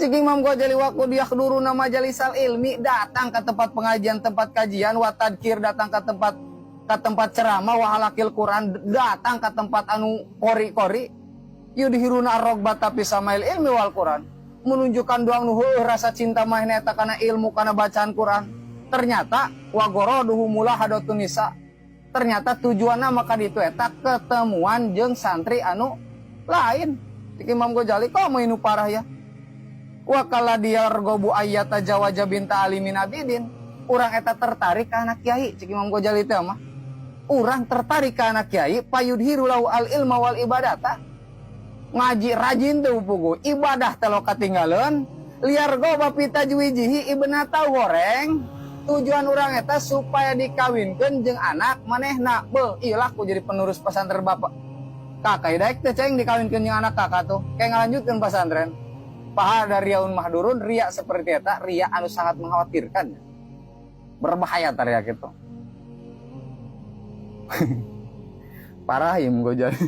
Cek Imam Ghazali, وقد يحضرون مجالس العلم, datang ke tempat pengajian, tempat kajian, والتذكير, datang ke tempat ceramah, وحلق القرآن, datang ke tempat anu kori-kori, يظهرون الرغبة في سماع العلم والقرآن, menunjukkan doang nu heueuh rasa cinta mah eta kana ilmu, kana bacaan Quran. Ternyata وغرضه ملاحظة النساء, ternyata tujuanna maka ditu eta ketemuan jeung santri anu lain. Cek Imam Ghazali, kok mau inu parah ya. وكالذي يرغب أن يتزوج بنت عالم عابد, urang eta tertarik ke anak kiai. Cek Imam Ghazali teh mah urang tertarik ke anak kiai, فيظهر له العلم والعبادة, ngaji rajin tuh pugu, ibadah teh lo katinggalan, ليرغب في تزويجه ابنته, goreng tujuan urang eta supaya dikawinkeun jeung anak manehna. Beuh, ieu laku jadi penerus pesantren bapak kakak. Daek teh, ceng, dikawinkeun jeung anak kakak tuh kayak ngalanjutkeun pesantren. فهذا رياء محظور, riya seperti eta riya anu sangat mengkhawatirkan, berbahaya teriak gitu. Parah ya gue jadi.